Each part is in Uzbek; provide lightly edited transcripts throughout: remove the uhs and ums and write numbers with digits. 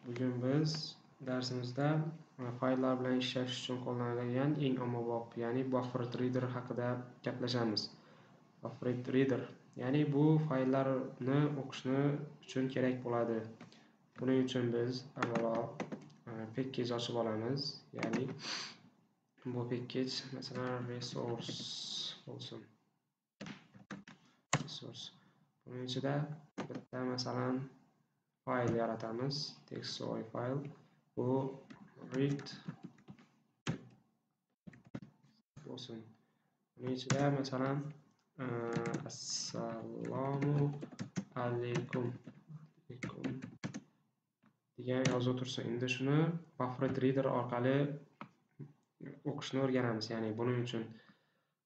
Bugun biz darsimizda fayllar bilan ishlash uchun qo'llaniladigan eng ommabop, ya'ni buffered reader haqida gaplashamiz. Buffered reader, ya'ni bu fayllarni o'qishni uchun kerak bo'ladi. Buning uchun biz avvalo package ochib olamiz, ya'ni bu package masalan resource bo'lsin. Resource. Buning ichida bitta masalan fayl yaratamiz, text fayl. Bu read bo'lsin. Buning ichida masalan assalomu alaykum degan yozuv tursin. Endi shuni buffered reader orqali o'qishni o'rganamiz. Ya'ni buning uchun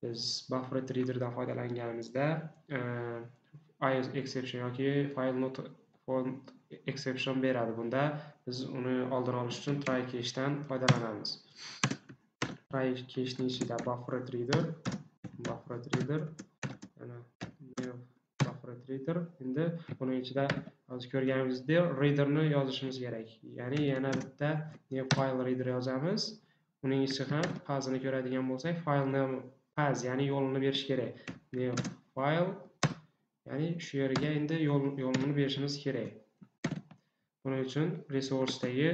biz buffered readerdan foydalanganimizda IO exception yoki file not found exception beradi. Bunda biz uni oldini olish uchun try catchdan foydalanamiz. Try catchning ichida buffered reader, yana new buffered reader. Endi buning ichida hozir ko'rganimizdek readerni yozishimiz kerak. Ya'ni yana bitta new file reader yozamiz. Uning ichi ham pathini ko'radigan bo'lsak, file name path, ya'ni yo'lini berish kerak. New file, ya'ni shu yerga endi yo'lini berishimiz kerak. Buning uchun resource'dagi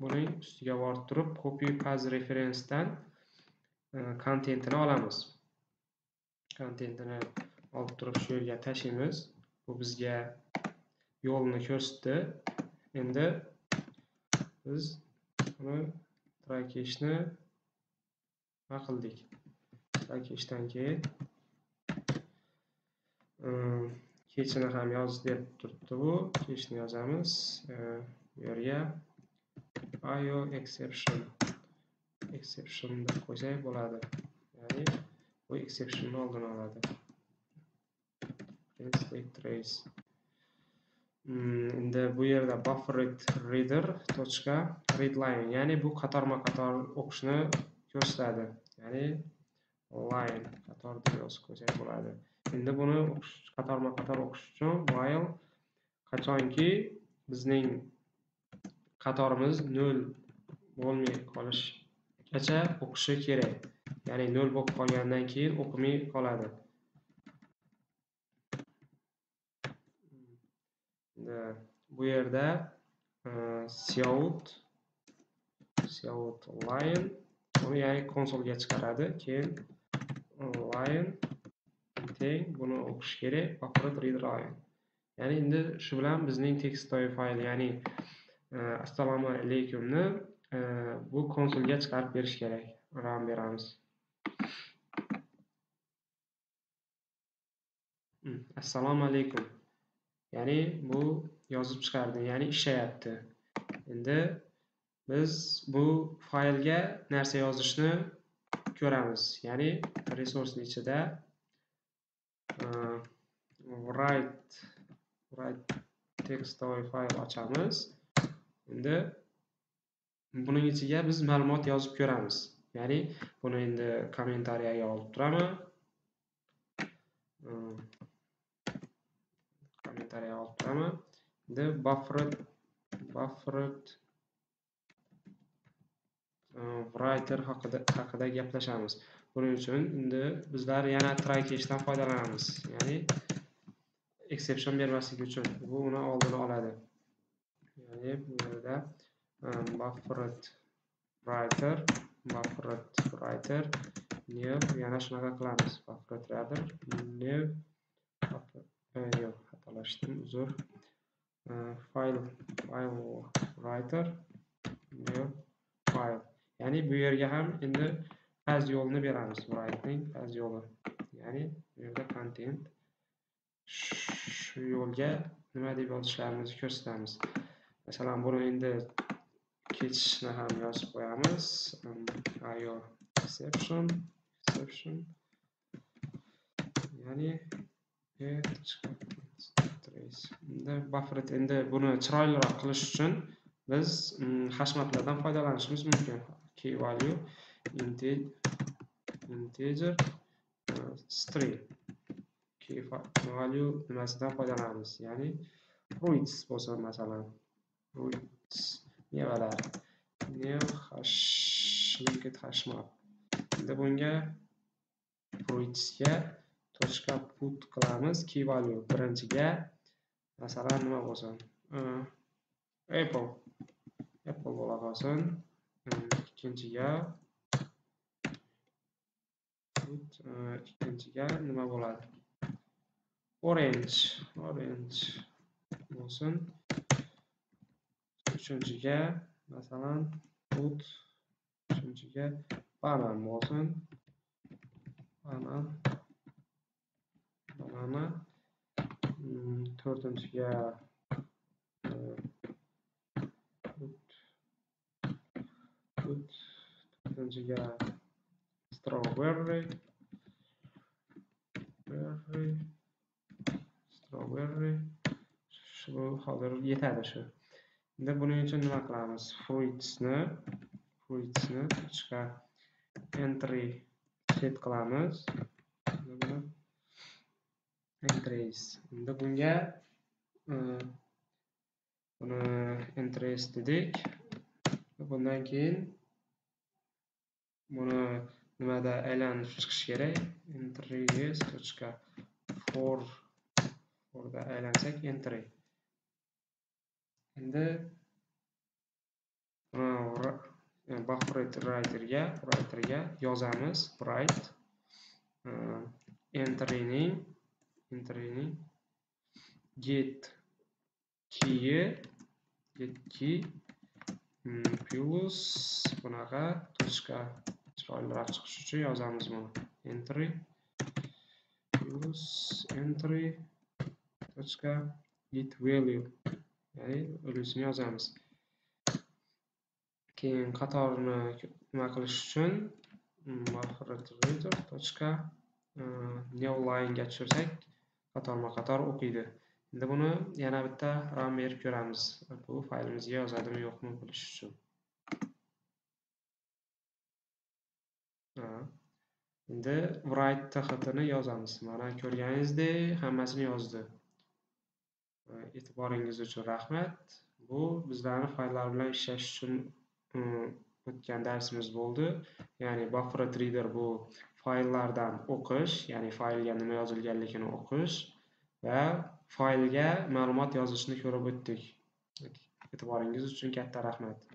buning ustiga borib turib copy path reference'dan kontentini olamiz. Kontentini olib turib shu yerga tashlaymiz. Bu bizga yo'lni ko'rsatdi. Endi biz buni try catchni nima qildik? Try catchdan keyin catchni ham yoz deb turibdi bu. Catchni yozamiz. Bu yerga IO exception deb qo'ysak bo'ladi. Ya'ni bu exceptionni oldini oladi. Print trace. Endi bu yerda buffered reader tochka readline, ya'ni bu qatorma-qator o'qishni ko'rsatadi. Ya'ni line qator deb yozib qo'ysak bo'ladi. Endi buni qatorma-qator o'qish uchun while qachonki bizning qatorimiz 0 bo'lmay qolishgacha o'qishi kerak. Ya'ni 0 bo'lib qolgandan keyin o'qimay qoladi. Endi bu yerda cout line buni ya'ni konsolga chiqaradi. Keyin line teng buni o'qish kerak, buffered reader line. Ya'ni endi shu bilan bizning text fayl, ya'ni assalomu alaykumni bu konsolga chiqarib berish kerak. Run beramiz. Assalomu alaykum. Ya'ni bu yozib chiqardi, ya'ni ishlayapti. Endi biz bu faylga narsa yozishni ko'ramiz. Ya'ni resource ichida write text file ochamiz. Endi buning ichiga biz ma'lumot yozib ko'ramiz. Ya'ni buni endi kommentariyaga olib turaman. Kommentariyaga olib turaman. Endi buffered writer haqida gaplashamiz. Buning uchun endi bizlar yana try catchdan foydalanamiz. Ya'ni exception bermasligi uchun bu uni oldini oladi. Ya'ni bu yerda buffered writer new yana shunaqa qilamiz. Buffered writer new yo'q, xatolashdim, uzr. File writer new file. Ya'ni bu yerga ham endi path yo'lini beramiz. Write'ning path yo'li. Ya'ni bu yerda content shu yo'lga nima deb yozishlarimizni ko'rsatamiz. Masalan, buni endi catchni ham yozib qo'yamiz. IO exception ya'ni trace. Endi buffered, endi buni chiroyliroq qilish uchun biz hashmaplardan foydalanishimiz mumkin. Key value integer string key value nimasidan foydalanamiz? Ya'ni fruits bo'lsa masalan. Fruits, mevalar. New hash linked hashmap. Endi bunga fruitsga tochka put qilamiz, key value birinchiga masalan nima bo'lsin? Apple. Apple bo'la qolsin. Ikkinchiga put, ikkinchiga nima bo'ladi? Orange, orange bo'lsin. Uchinchiga masalan put, uchinchiga banan bo'lsin. Banan, banana. To'rtinchiga put, put, to'rtinchiga strawberry, berry, strawberry. Shu hozir yetadi shu. Endi buning uchun nima qilamiz? Fruitsni, fruitsni tochka entry set qilamiz. Buni entries. Endi bunga buni entries dedik. Bundan keyin buni nimada aylanib chiqish kerak? Entries tochka for, forda aylansak entry. Endi buni buffered writerga, writerga yozamiz. Write entryning, entryning get key, get key plus bunaqa tochka chiroyliroq chiqish uchun yozamiz buni. Entry plus entry tochka get value, ya'ni valuesini yozamiz. Keyin qatorni nima qilish uchun buffered reader tochka new line ga tushirsak qatorma-qator o'qiydi. Endi buni yana bitta run berib ko'ramiz. Bu faylimizga yozadimi yo'qmi bilish uchun. Endi write txt ni yozamiz. Mana ko'rganingizdek hammasini yozdi. E'tiboringiz uchun rahmat. Bu bizlarning fayllar bilan ishlash uchun o'tgan darsimiz bo'ldi. Ya'ni buffered reader bu fayllardan o'qish, ya'ni faylga nima yozilganligini o'qish va faylga ma'lumot yozishni ko'rib o'tdik. E'tiboringiz uchun katta rahmat.